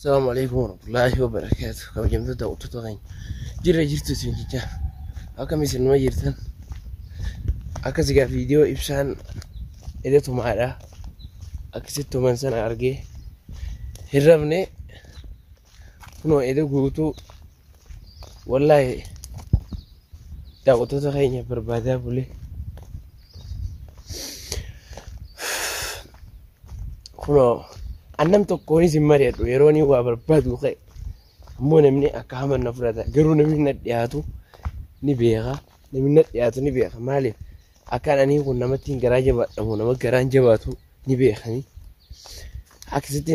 Salaamu alaikum warahmatullaahi wabarakaatu. Kabajamtoota daawwattoota keenya. Jirra jirtu isin jecha. Akkam isin numa jirtan? Akkas egaa viidiyoo ibsaan eda tumaadha. Akkasitti tuman sana argee hin rafne. Kunoo eda guutuu wallaahi daawwattoota keenya barbaadaa bulee. Kunoo an nam tokkoonis hin mari'adhu yeroo inni waa barbaadu ka'e. Ammoo namni akka haman na fudhata. Garuu namni na dhiyaatu ni beeka. Namni na dhiyaatu ni beeka. Maaliif akkaan ani kun namatti hin garaa jabaadhamu nama garaan jabaatu ni beekani. Akkasitti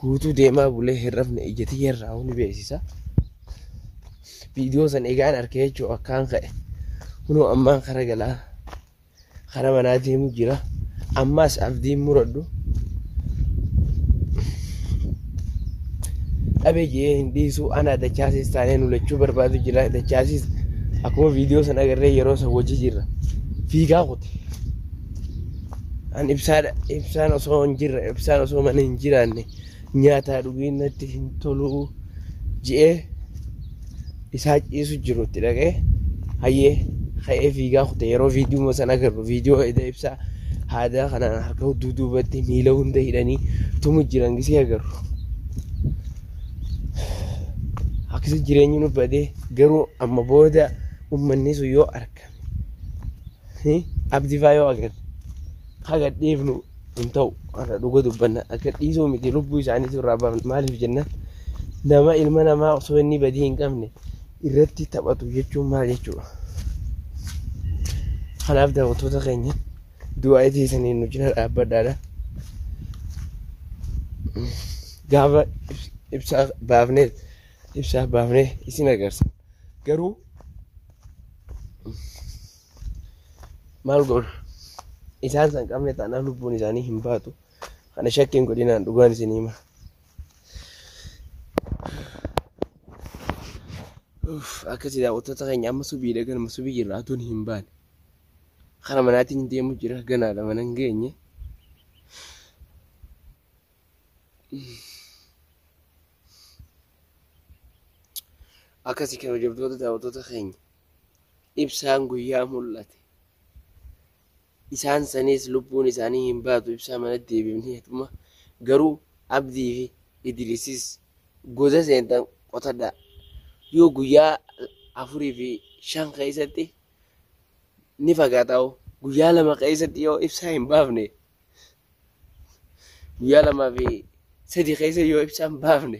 guutuu deemaa bulee hin rafne ija tiyya irraa ni beeksisa. Viidiyoo san egaan arkee jechuun akkaan ka'e. Kunoo ammaan kara galaa kara manaa deemu jira. Ammaas abdiin muradhu. Dhabee jee hin dhiisu ana dachaasis taanee nu lachuu barbaadu jira. Dachaasis akkuma viidiyoo san agarree yeroo san wajji jirra. Fiigaa kute. An ibsaan osoo hin jirre ibsaan osoo mana hin jiraanne nyaataa dhugiin natti hin toluu ji'ee isaa ciisu jiru itti dhaqee hayyee ka'ee fiigaa kute yeroo viidiyoo san agarru viidiyoo eda ibsaa haadaa kanaan harka duubatti miila hunda hidhanii tumu jiran gisee agarru. Akkasi jireenyi nu badee garuu amma booda uummanni sun yoo argame abdii faa yoo agarre haga dhiifnu hin ta'u ana dhuga dubbanna akka dhiisuu miti lubbuu isaaniitu irraa baafna maaliif jennaan nama ilma namaa osoo inni badii hin qabne irratti taphatu jechuun maal jechuudha. Kanaaf daawwattoota keenya du'aa teessaniin nu cina dhaabbadhaadha. Gaafa ibsaa baafnee isin agarsiisa. Garuu maal godhu isaan san qabne taanaan lubbuun isaanii hin baatu. Kana shakkiin godhinaan dhugaan isin hima. Akkasii daawwattoota keenya amma subiidha ganama subii jirra aduun hin baane. Kara manaatiin deemu jira ganaadha mana hin geenye. Akkasii kabajamtoota daawwattoota keenya ibsaan guyyaa mul'ate. Isaan sanis lubbuun isaanii hin baatu ibsaa mana deebifneetuma garuu Abdii fi Idriisis gosa seentan qotadhaa. Yoo guyyaa 4 fi 5 keessatti ni fagaata guyyaa 2 keessatti yoo ibsaa hin baafne guyyaa 2 fi 3 keessa yoo ibsaa hin baafne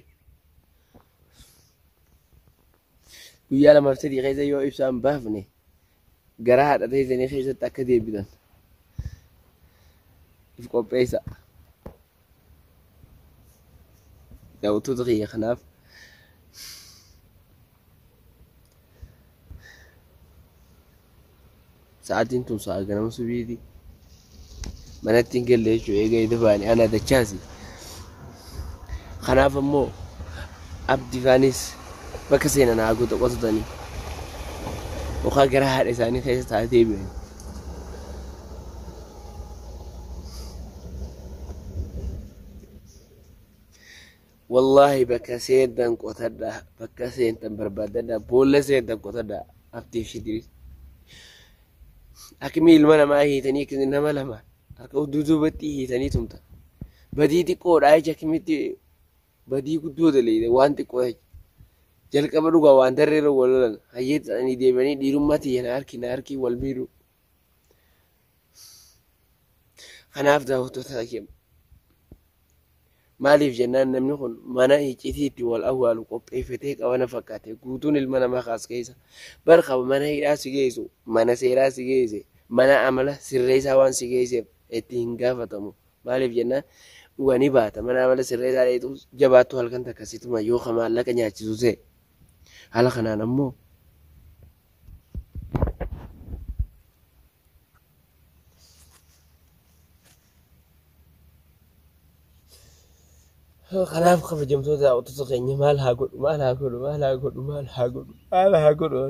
guyyaa 2 fi 3 keessa yoo ibsaa hin baafne garaa haadha teessanii keessatti akka deebitan if qopheessa. Daawwattoota kiyya kanaaf sa'aatiin tun sa'a ganama subiiti. Manatti hin galle jechuudha eega ida baane ana dachaasi. Kanaaf ammoo abdii faanis bakka seenan haa goota qotatanii yookaan gara haadha isaanii keessa taa'aa deebi'an. Wallaahi bakka seentan qotadhaa bakka seentan barbaadadhaa boolla seentan qotadhaa abdii fi Idriis. Akkamii ilma namaa hiitanii akkasii nama lama harka duubatti hiitanii tumtan. Badii xiqqoodhaa jecha akkamitti badii guddoo daleeyde waan xiqqoo jecha. Jalqaba dhugaa waan tarreerra wal lolan hayyee ta'anii deemanii dhiirummaa tiyya na harki na harki wal miidhu. Kanaaf daawwattoota keenya maaliif jennaan namni kun mana icciitii itti wal awwaalu qopheeffatee qabana fakkaate guutuun ilma namaa kaas keessa bar qaba mana hidhaa si geessu mana seeraa si geesse mana amala sirreessaa waan si geesseef itti hin gaafatamu. Maaliif jennaan dhugaa ni baata mana amala sirreessaa dheetu jabaattu halkan takkasituma yoo ka maallaqa nyaachisu ta'e haala kanaan ammoo kanaaf kabajamtoota daawwattoota keenya maal haa godhu maal haa godhu maal haa godhu maal haa godhu maal haa godhu.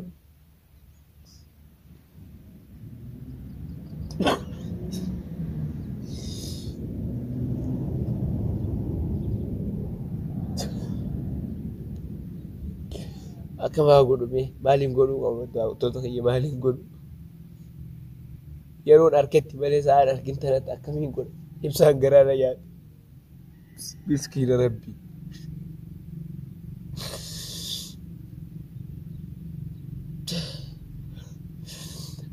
Akka maa godhu mee maaliin godhuu qaba daawwattoota kiyya maaliin godhu? Yeroon harkatti malee sa'aan argin tanatti akkamiin godha? Ibsaan garaa na nyaate. Miskiina Rabbi.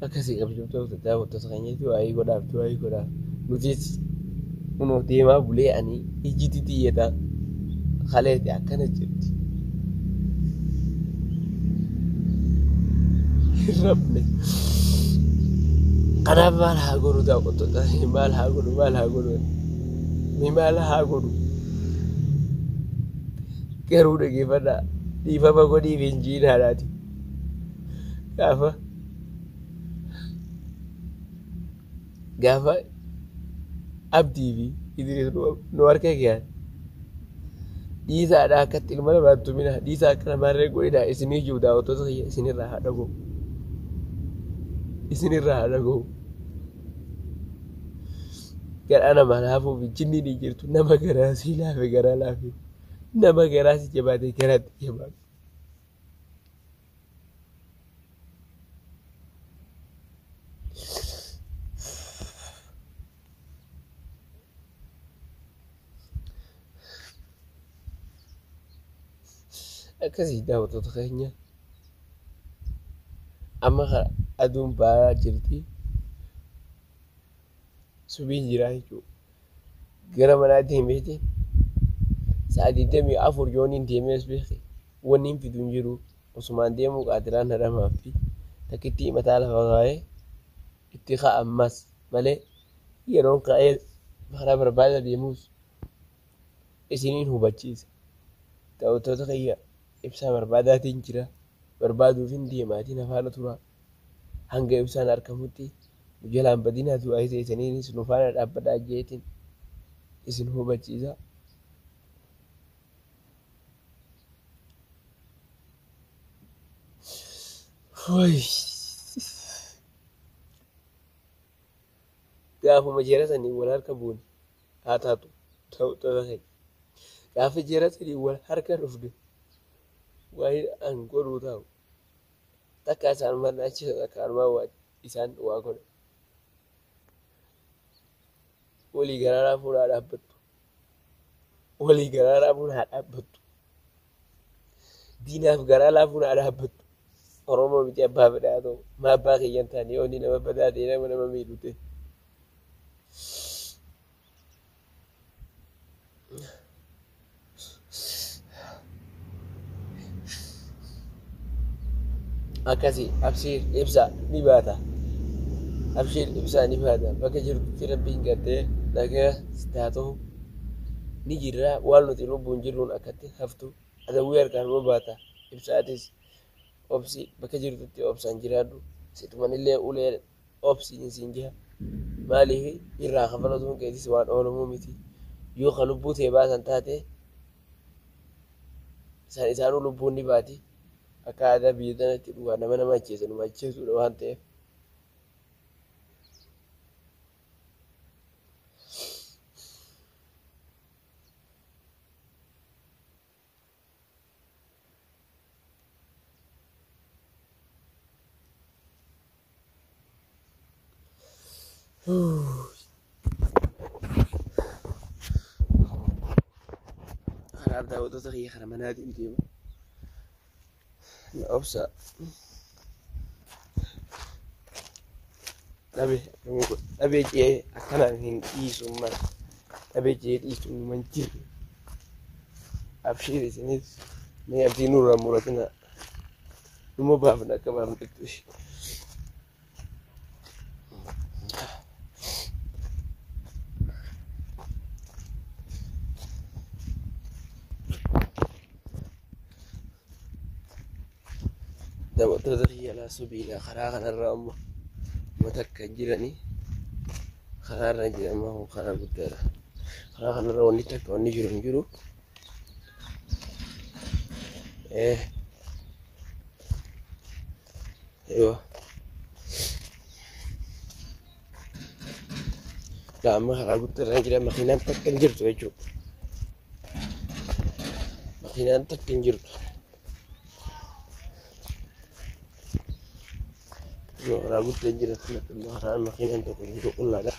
Akkasii kabajamtoota daawwattoota keenyatti waa'ee godhaaf waa'ee godhaaf nutis kunoo deemaa bulee ani ijjiti xiyyeeta kaleeti akkana jirti. Hin rafne. Kanaaf maal haa godhu daawwattoota maal haa godhu maal haa godhu mi maal haa godhu garuu dhageeffadhaa dhiifama godhiif hin jiin haadhaati. Gaafa Abdii fi Idris nu harka gahan dhiisaadhaa akkatti ilma namaa hin tuminaa dhiisaa akka namaarree godhinaa isinii jiru daawwattoota kiyya isinirraa haa dhaga'u. Isinirraa haa dhaga'u. Garaa namaa laafuuf jinniin hin jirtu nama garaa sii laafe garaa laafe nama garaa si jabaate garaatti jabaatu. Akkasii daawwattoota keenya amma aduun ba'aa jirti. Subiin jira jechuudha. Gara manaa deemeeti sa'a 24 yoon hin deemees beeke wanni hin fidu hin jiru. Osumaan deemuu qaatiraan na dhamaafti. Takkitti mataa lafa kaa'ee itti ka'a ammas malee yeroon ka'ee karaa barbaada deemuus isiniin hubachiisa. Daawwattoota kiyya ibsaa barbaadaatiin jira. Barbaaduuf hin deemaatiin afaana tura. Hanga ibsaan argamutti nu jalaan badinaa du'aa isiniinis nu faana dhaabbadhaa jeetiin isin hubachiisa. Gaafuma jera sanii wal harka buune haa taatu daawwattoota keenya. Gaafa jera sanii wal harka dhufne waa'ee an godhuu ta'u takka isaan mannaachisa takka anumaa isaan waa godha. Walii garaa laafuun haa dhaabbattu. Walii garaa laafuun haa dhaabbattu. Diinaaf garaa laafuun haa dhaabbattu. Oromoo miti abbaa fedhaa ta'u maa abbaa kiyya hin taane yoo inni nama badaa ta'e nama nama miidhu ta'e. Akkasii abshiir ibsaa ni baata. Abshiir ibsaa ni baata. Bakka jirtutti rabbiin gartee nagaa si haa ta'u ni jirra waan nuti lubbuun jirruun akkatti haftu adawwii harkaan numa baata. Ibsaatis obsi bakka jirtutti obsaan jiraadhu. Situmanillee ulee obsiin siin jiha. Maaliif irraa kafalatuun keetis waan oolamuu miti. Yoo ka lubbuu tee baasan taate isaan isaanuu lubbuun ni baati. Akka aadaa biyya tanatti dhugaa nama nama ajjeese numa ajjeesuudha waan ta'eef. Kanaaf daawwattoota kiyya karaa manaatiin deema. Na obsa. Dhabee akkamii godha? Dhabee ce'ee akkanaan hin dhiisu mana. Dhabee ce'ee dhiisu hin jirre. Abshiir isinis mee abdii nurraa muratina. Numa baafna akka baafnetti. Daawwattoota kiyya laa subiidha karaa kanarra amma uummata akka jiranii karaarra jira amma kun karaa guddaadha. Karaa kanarra wanni takka wanni jiru hin jiru. Ewa. Laa amma karaa guddaarra jira makiinaan takka hin jirtu jechuudha. Makiinaan takka hin jirtu. Karaa guddaa jira karaan makiinaan tokko jiru qullaadha.